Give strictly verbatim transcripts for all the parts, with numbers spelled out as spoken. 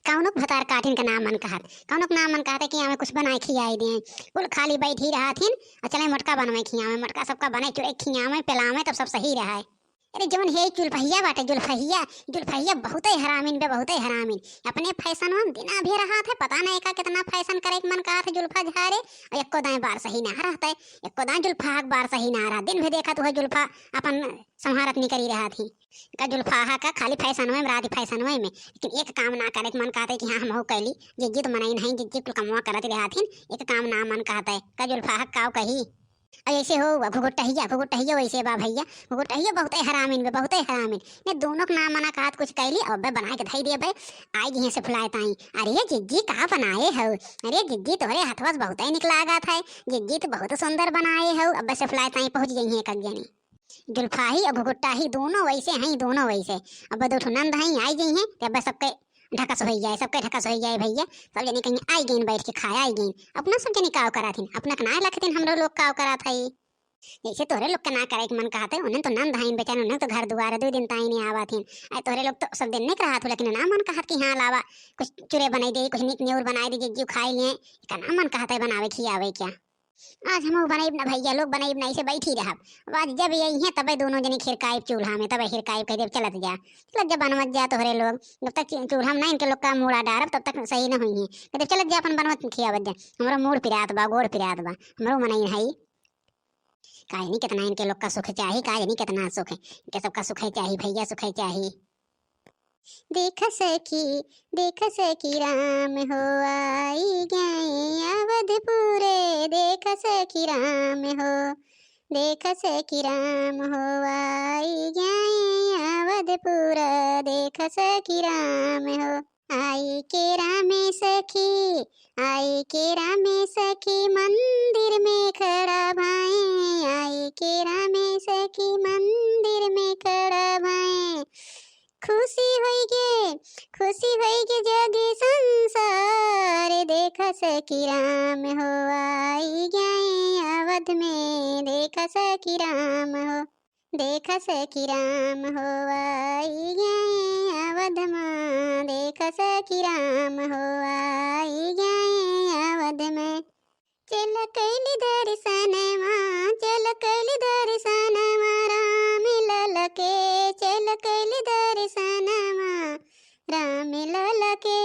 कौनो के भतार काटिन के ना मन कहत, कौनो के ना मन कहत है कि आवे कुछ बनाए खियाई दें। कुल खाली बैठी रहत हिन और चले मोटका बनवे खियावे, मोटका सबका बने चुरे खियावे, पिलावे, तब सब सही रहे। अरे जवन हे जुल्फहिया बाटे, जुल्फहिया, जुल्फहिया बहुते हरामिन बे, बहुते हरामिन। अपने फैशन में दिना भी रहत है, पता नहीं का कितना फैशन करे के मन कहत है जुल्फा झारे, और एको दाएं बार सही ना रहत है, एको दाएं जुल्फा हक बार सही ना रहा। दिन भी देखत वह जुल्फा अपन संहारत निकरी रहत ही। का जुल्फा हक का खाली फैशन में, रात फैशन में, लेकिन एक काम ना करे के मन कहत है कि हाँ हमहू कैली। जिज्जी तो मनई नहीं, जिज्जी कुल कमवा करत रहत हिन, एक काम ना मन कहत है। का जुल्फा हक काव कही? और ऐसे हो हुआ घुघुटहिया, घुघुटहिया वैसे बा भैया, घुघुटहिया बहुते हरामिन बे, बहुते हरामिन। ने दोनों के नाम मना कहत कुछ कैली, अब बे बनाए के धई दिए बे, आई गई से फुलाए ताई। अरे जिज्जी का बनाए हो? अरे जिज्जी तोहरे हथवा से बहुते निक लागत है, जिज्जी तो बहुत सुंदर बनाए हो। अब से फुलाए ताई पहुँच गई हैं एक जनी। जुल्फा ही और घुघुट्टा ही दोनों वैसे हैं, दोनों वैसे। अब दो ठो नंद हैं, आई गई हैं, तो अब सबके ढकस हो जाए, सबके ढकस हो जाए भैया। सब जने कहीं आई गईन बैठ के खाए, आई गईन। अपना सब जने काव करत हिन, अपना के ना लखतिन, हमरो लोग काव करत है। जैसे तोहरे लोग के ना करे के मन कहत है, उन्हें तो नंद हईन बेचारे, उन्हें तो घर दुआर है, दो दिन ताई नहीं आवत हिन। आई तोहरे लोग तो सब दिन नहीं रहत हो, लेकिन ना मन कहत कि हाँ लावा, कुछ चुरे बनाई दे, कुछ नीक नेउर बनाई दे, जिज्जी खाई लें। का ना मन कहत है बनावे खियावे क्या? आज हम बनाइब ना भैया, लोग बनाइब ना, ऐसे बैठी रहब। अब आज जब ये हैं तबे दोनों जने खिरकाइब चूल्हा में, तबे खिरकाइब कह देब चलत जा, चलत जा बनवत जा तोहरे लोग। जब तक चू-, चूल्हा में ना इनके लोग का मूड़ा डारब तब तक सही ना हुई हैं। कह देब चलत जा अपन बनवत खियावत जा। हमरो मूड़ पिरात बा, गोड़ पिरात बा, हमरो मनई है। का जानी कितना इनके लोग का सुख चाही, का जानी कितना सुख है, इनके सबका सुख है चाही भैया, सुख है चाही। देख सखी, देख सखी राम हो आई गए अवधपुरे। देख सखी राम हो, देख सखी राम हो आई गए अवधपुर। देख सखी राम हो, आई के रामे सखी, आई के रामे सखी मंदिर में खड़ा भाए। आई के रामे सखी मंदिर में खड़ा भाए। खुशी होई गे, खुशी होई गे जग संसार। देख सखी राम हो आई गए अवध में। देख सखी राम हो, देख सखी राम हो आई गए अवध में। देख सखी राम हो आई गए अवध में। चल कैली दर्शनवा, चल कैली दर्शनवा राम लल के। चल कैली दर्शनवा राम लल के।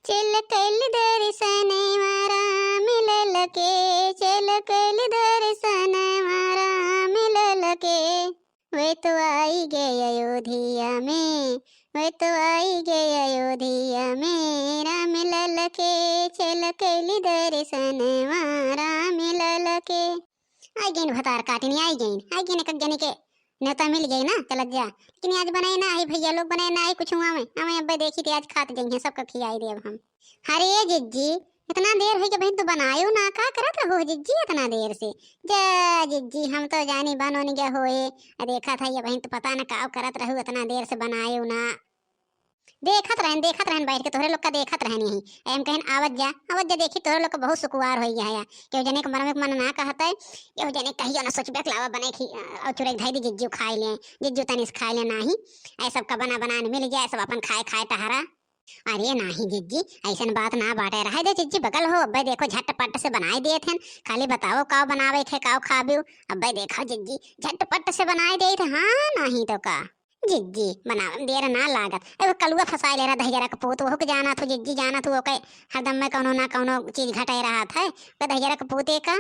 चल कैली दर्शनवा राम लल के। चल कैली दर्शनवा राम लल के। वे तो आई गए अयोध्या में, वे तो आई गए अयोध्या में, राम लल के। चल कैली दर्शनवा राम लल के। आई गईन भतार काटिन, आई गईन, आई गईन, एक जने के नेवता मिल गई ना, चलत जा। लेकिन आज बनाए ना आई भैया, लोग बनाए ना आई कुछ हुआ में, हमें अब्बे देखी थे आज खात जइहें, सबका खियाई देब हम। अरे जिज्जी, इतना देर होई के बहिन तू बनायो ना, का करत रहो जिज्जी इतना देर से? जा जिज्जी, हम तो जानी बन ओन गया होए। आ देखा था ये बहिन, तो पता न का करत रहू, इतना देर से बनायो ना। देखत रहन, देखत रहन बैठ के, तोहरे लोग का देखत रहन यहीं। एम कहन आवत जा, आवत जा, देखी तोहरे लोग का बहुत सुकुवार होई गया है। केहू जने के मरमे के मन ना कहत है, केहू जने कहियो ना सोचबे के लावा बने खी-, और चुरे के धई दी, जिज्जू खाई ले, जिज्जू तनिस खाई ले नाही। ऐ सब का बना बना न मिल जाए, सब अपन खाए खाए टहरा। अरे नाही जिज्जी, ऐसन बात ना बाटे, रहे दे जिज्जी, बगल हो, अब्बे देखो झटपट से बनाए दिए थे, खाली बताओ काव बनावे थे, काव खाबियो, अब्बे देखो जिज्जी, झटपट से बनाए दिए थे, हाँ नाही तो का। जिज्जी, बनावे में देर ना लागत, एगो कलुआ फंसाए ले रहा दहिजरा के पूत, वहू के जाना थू जिज्जी, जाना थू ओके हरदम में कौनो ना कौनो चीज घटे रहा था, ओके दहिजरा के पूते का।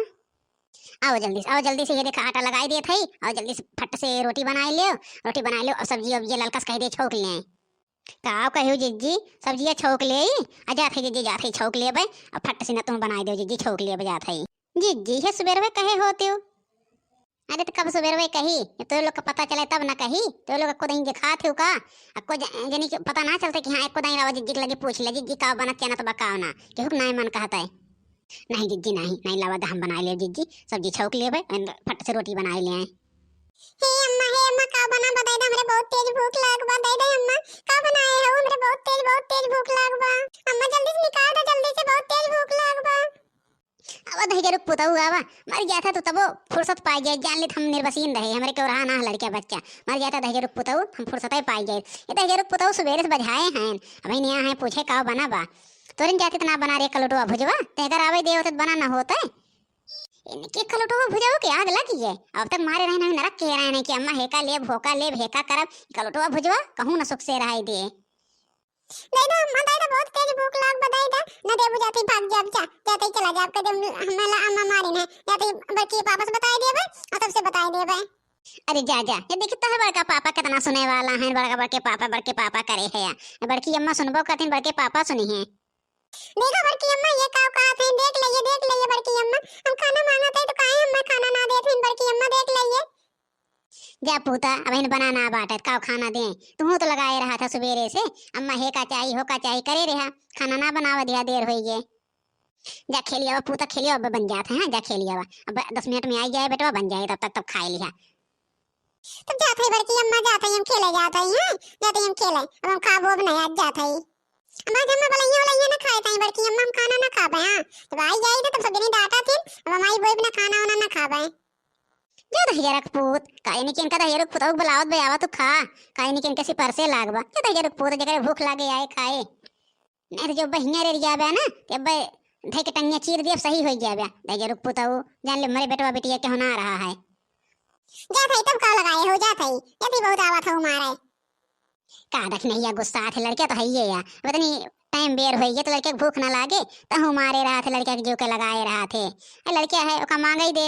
आओ जल्दी से, आओ जल्दी से, ये देखा आटा लगाई दिए थे, आओ जल्दी से फट से रोटी बनाए लियो, रोटी बनाए लियो, और सब्जी अब ये ललकस कह दे छौंक लें। का कहो जिज्जी, सब्जिया छौंक ले, आ जात है जिज्जी, जात है छौंक लेबे, अब फट से न तुम बनाए दो जिज्जी, छौंक लेबे जात है। जिज्जी, हे सुबेरवे कहे होते हो? अरे तो कब सुबेरवे कही, ये तो लोग का पता चले तब ना कही, तो लोग को दही जे खात हो का, अक्को ज-, जनी के पता ना चलते कि हाँ, एको दाई रावा जिज्जी के लगे पूछ ले, जिज्जी का बनत चना तो बकाओ ना, केहू के नाय मन कहता है। नहीं जिज्जी, नहीं, नहीं लावा दा, हम बनाए ले जिज्जी, सब्जी छौंक लेबे, and फट से रोटी बनाए ले आए। हे अम्मा, हे अम्मा, का बना बा? दे दे, हमरे बहुत तेज भूख लाग बा। दे दे अम्मा, का बनाए हो? हमरे बहुत तेज, बहुत तेज भूख लाग बा। अम्मा, जल्दी से निकाल दे, जल्दी से, बहुत तेज भूख लाग बा। अब दहिजरुक पुतऊ आवा, मर जात है तो तबो फुर्सत पाइ जाए, जान लेत हम निर्बसीन रहे, हमरे केउ रहा ना लड़का बच्चा, मर जात है दहिजरुक पुतऊ, हम फुर्सतै पाइ जाए। ये दहिजरुक पुतऊ सुबेरे से बझाए हैं, अबहिन यहाँ है पूछे काउ बना बा। तोरिन जाति त ना बना रे कलुटवा भुजवा, ते अगर आवे दे होते त बना न होते। इनके कलुटवा भुजवा के आग लगी है, अब तक मारे रहे ना नरक के रहे नहीं कि अम्मा हेका लेब, होका लेब, हेका करब, कलुटवा भुजवा कहूँ न सुख से रहाई दे। दे दो अम्मा, दे दो, बहुत तेज भूख लाग बा, दे दो। न देबू जाते ही भाग जाब, जा, जाते ही चला जाब, कह दे हम, हमें ला अम्मा मारिन है, जाते ही बड़की पापा से बताई देबे, और सबसे बताई देबे। अरे जा, जा, ये देखी तोहर बड़का पापा कितना सुने वाला है, बड़का बड़के पापा, बड़के पापा करे है या। बड़की अम्मा सुनबो करतीन, बड़के पापा सुनी है। देखो बड़की अम्मा, ये काउ कहत हैं, देख लइए, देख लइए बड़की अम्मा, हम खाना मांगत है तो काहे हमें खाना ना देत हैं बड़की अम्मा, देख लइए। जा पूता, अबहिन बना ना बाटत, काउ खाना दे? तुहूँ तो लगाए रहा था सुबेरे से, अम्मा हेका चाही, होका चाही करे रहा, खाना ना बनावा दिया, देर होई गए। जा खेलिया पूता, खेलिया अब बन जात है, हाँ, जा खेलिया अब दस मिनट में आई जाए बेटवा, बन जाए, तब तक तब खाए लिहा। तब जात है बड़की अम्मा, जात है हम खेले, जात है, हाँ, जात है हम खेले, अब हम खाबो अब नहीं, आज जात है। हमार अम्मा बलैया वलैया ना खाए ताई बड़की अम्मा, हम खाना ना खाबे, हाँ, जब आई जाई तो तब सब जनी डांटा थी, अब हमारी बोई बिना खाना वाना ना खाबे। जा दहिजरक पूत, काहे नहीं कि इनका दहिजरक पुतऊ बुलावत बे, आवा तू खा, काहे नहीं कि इनके सिपरसे लाग बा। जा दहिजरक पूत, जेकरे भूख लागे आए खाए। नहीं तो जो बहिया रे जाबे ना, ते बे धई के टंगिया चीर दिया, सही होई जाबे। दहिजरक पुतऊ, जान ले मरे बेटवा बिटिया के होना रहा है। जा थई तब का लगाए हो, जा थई, यदि बहुत आवत हो मारे। का दखिनहिया गुस्सा थे, लड़किया तो है ये या। अब इतनी टाइम बेर होई गया तो लड़किया के भूख ना लागे, तहु मारे रहा थे, लड़किया के जो के लगाए रहा थे। ए लड़किया है, ओका मांगे ही दे।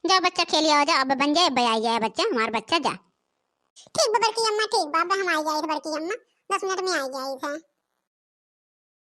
जा बच्चा खेलिया हो जा, अब बन जाए, अब आई जाए बच्चा, हमार बच्चा जा। ठीक बा बड़की अम्मा, ठीक बा, अब हम आई जाए थे बड़की अम्मा, दस मिनट में आई जाए थे।